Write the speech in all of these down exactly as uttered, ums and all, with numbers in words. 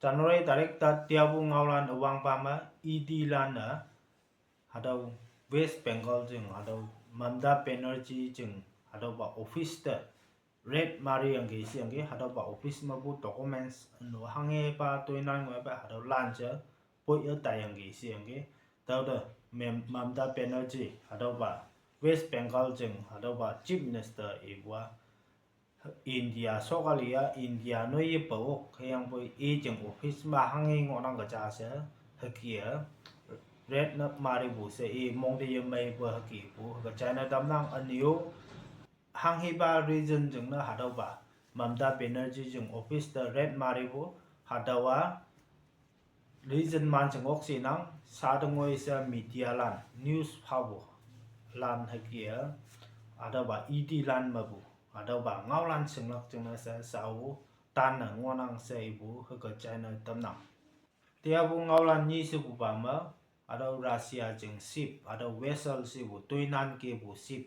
January tarik ta tiapu ngaolan üwangpa me E D lan-e hatüo West Bengal jing hatüo Mamata Banerjee jing hatüopa office te raid mariyangki sheyangki, hatüopa office mepu documents no hanghepa toinan ngoipe hatüo lan she poi-e taiyangki sheyangki. Tüote Mem- Mamata Banerjee hatüopa West Bengal jing hatüopa Chief Minister ipu-a India sokali-a India noi yepa ok hüyangpoi i jing office me hanghe ngohnang ke ja she hüke-a raid ne maripu she i mongte yemeipu hükepu hüke china tamnang. Ünyu hanghepa reason jingne hatüopa Mamata Banerjee jing office te raid maripu hatüowa reason man jing ok shinang, sha te ngoi she media lan news phapu lan hüke-a hatüopa E D lan mepu hatüopa ngaolan shinglak jingne she shao tanne ngohnang she ipu hüke china tamnang. Tiapu ngaolan nyi shepupa me hatüo Russia jing ship hatüo vessel shepu toinan kepu ship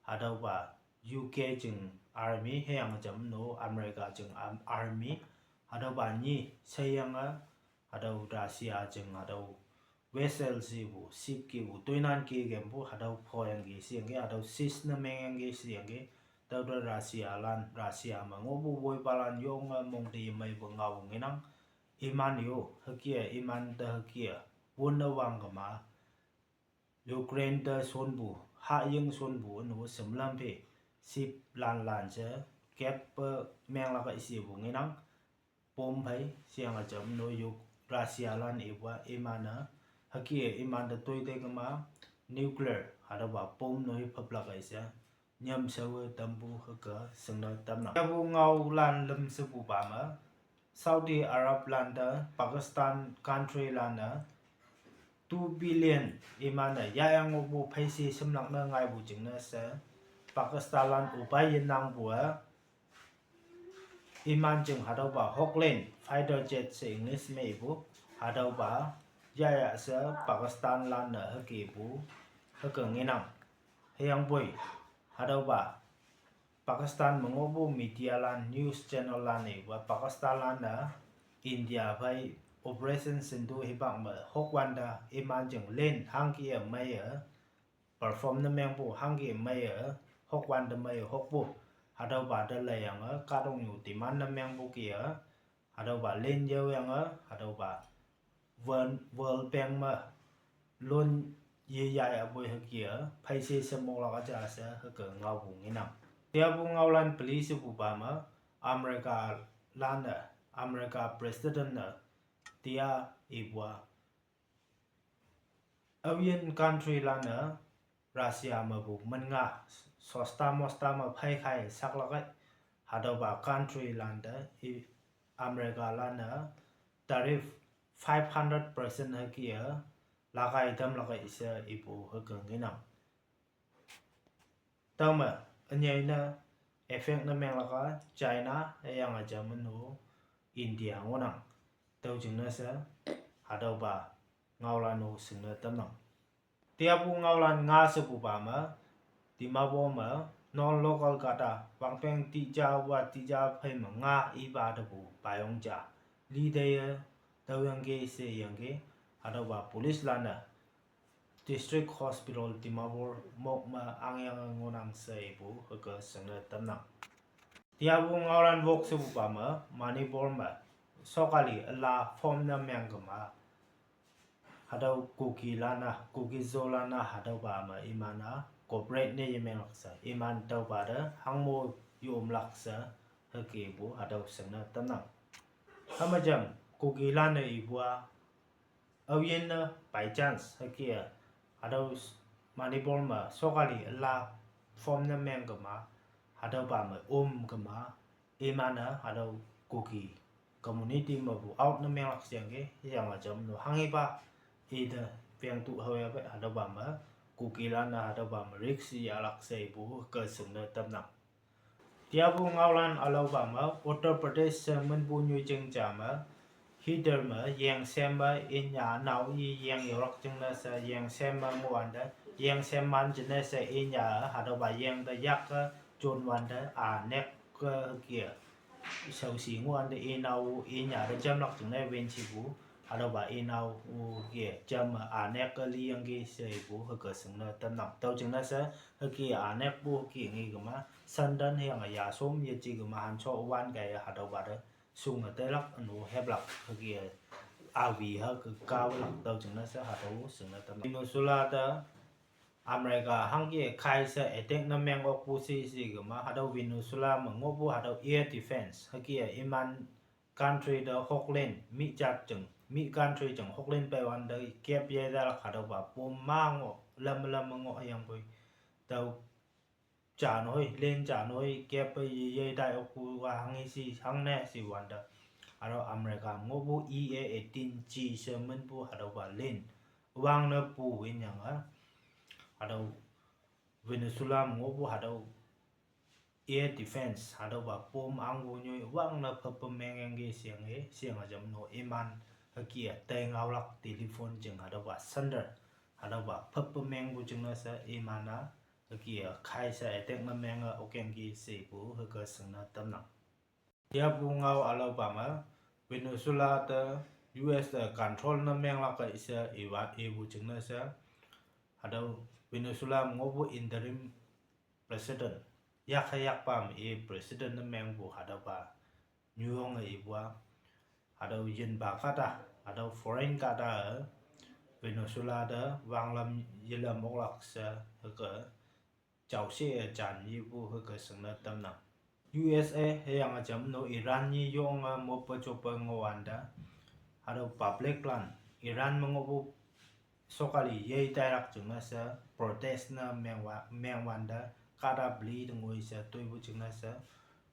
hatüopa U K jing army hüyange jam no America jing am- army hatüopa nyi sheyange hatüo Russia jing hatüo vessel shepu ship kepu toinan ke kempu hatüo phoyangki sheyangki, hatüo seize ne mengyangki sheyangki. Tüote Russia lan Russia me ngohpu woipalan yonge mongte yemeipu ngao ngenang. Iman yo hüke-a iman te hüke-a wonne wang kema Ukraine te shonpu haying shonpu ünu semlam phe ship lan lan she keppe menglak-e shepu ngenang. Pom phei sheyange jam no yu Russia lan ipu-a iman-e hüke-a iman te toi te kema nuclear hatüopa pom no hi phaplak-e she nyamshawe tampu hüke shingne tamnang. Yapu ngaolan lüm shepupa me Saudi Arab lan te Pakistan country lan-e two billion iman-e yayang ngohpu pheishe shemlak ne ngaipu jingne she Pakistan lan upai yenangpu-a iman jing hatüopa Hawkland fighter jet she English me ipu hatüopa yaya she Pakistan lan-e hükepu hüke ngenang. Hüyangpoi hatüopa Pakistan me ngohpu media lan news channel lan-e ipu-a Pakistan lan-e India phei Operation Sindoor hipak me hokwante iman jing len hangke-e meiye perform ne mengpu hangke meiye hokwante meiye hokpu hatüopa te leiyange kahtoknyu demand ne mengpu ke-a hatüopa len yaoyange hatüopa World, World Bank me loan yeyapoi hüke-a pheishe shemoklak-a ja she hüke ngaopu ngenang. Tiapu ngaolan peli shepupa me America lan-e America President-e tia ipu-a Aoyin country lan-e Russia mepu min nga sosta mosta me phei khai saklak-e hatüopa country lan te i America lan-e tariff five hundred percent hüke-a lakai tamlak-e she ipu hüke ngenang. Tüome ünyei ne effect ne menglak-a China hüyange jam no India ngohnang. Tüo jingne she hatüopa ngaolan-o shingne tamnang. Tiapu ngaolan nga shepupa me Dimapur me non-local kahta wangpeng tija wa tija phei me nga ipa tepu payong ja li teiye tüoyangki sheyangki hatüopa police lan-e District Hospital Dimapur mok me angyange ngohnang she ipu hüke shingne tamnang. Tiapu ngaolan wok shepupa me Manipur me sokali üla form ne meng kema hatüo Kuki lan-a Kuki Zo lan-a hatüopa me iman-a cooperate ne yemenglak she iman tüopa te hangmo yomlak she hükepu hatüo shingne tamnang. Hüme jam Kuki lan-e ipu-a aoyinne by chance hüke-a hatüo Manipur me sokali üla form ne meng kema hatüopa me om kema iman-e hatüo Kuki community mepu out ne menglak sheyangki hüyange jam no hanghepa ite pengtu haoyape hatüopa me Kuki lan-e hatüopa me risk yahlak she ipu ke shingne tamnang. Tiapu ngaolan ülaopa me Uttar Pradesh she minpu nyoijing ja me heater me yeng sem me inya nao i yeng yolak jingne she yeng sem me ngohwante yeng sem man jingne she inya hatüopa yeng te yak-e jonwante a nek-e hüke-a shaoshi ngoh wante inao inya te jamlak jingne win shipu, hatüopa inao-o ke jam-e ünek-e liyangki shepu hüke shingne tamnang. Tüo jingne she hüke ünekpu hüke nge kema, Shandan hüyange Yashom yeje kema hansho wan kaiye hatüopa te shunge tailak üno heplak hüke awi hüke kaolak. Tüo jingne she hatüo shingne tamnang. Venezuela te America hangke khai she attack ne meng okpu she she kema, hatüo Venezuela me ngohpu hatüo air defense hüke iman country te hoklan, mi jat jing, mi country jing hoklan peiwante kep yetalak hatüopa pom ma ngoh, lam lam ngoh yangpoi. Tüo jan hoi, len jan hoi kep-e ye, ye tai okpu wa hanghe shi, hangne shi wante, hatüo America ngohpu E A eighteen G she minpu hatüopa len wangne pu winyange, hatüo Venezuela me ngohpu hatüo air defense hatüopa pom angpu nyoi wangne phüppe mengyangki sheyange, sheyange jam no iman hüke-a tei ngaolak telephone jing hatüopa sender, hatüopa phüppe mengpu jingne she iman-a hüke-a khai she attack ne menge okyangki shepu hüke shingne tamnang. Tiapu ngao ülaopa me, Venezuela te U S te control ne menglak kei she iwa ipu jingne she, hatüo Venezuela me ngohpu interim president, yak hei yakpa me i president ne mengpu hatüopa nyuonge ipu-a, hatüo yinpa kahta, hatüo foreign kahta-e Venezuela te wanglam yelam oklak she hüke jaoshe-e jan yepu hüke shingne tamnang. U S A hüyange jam no Iran nyi yonge moppe joppe ngohwante, hatüo public lan, Iran me ngohpu sokali yei tailak jingne she protest ne mengwa, mengwante, kahta peli te ngoi she toipu jingne she,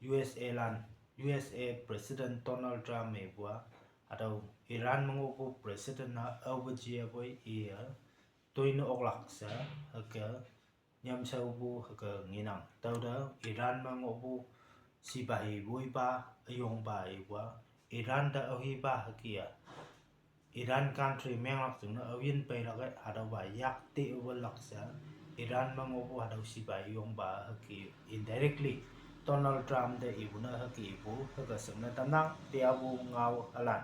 U S A lan, U S A President Donald Trump mepu-a, hatüo Iran me ngohpu president-a aope jiapoi iye, toine oklak she, hüke nyamshaopu hüke ngenang. Tüote Iran me ngohpu sipahi woipa, üyongpa ipu-a, Iran te aohipa hüke-a, Iran country menglak jingne aoyin peilak-e hatüopa yakte aope lak she, Iran me ngohpu hatüo sipahi üyongpa hüke indirectly Donald Trump te ipu ne hüke ipu hüke shingne tamnang. Tiapu ngao ülan.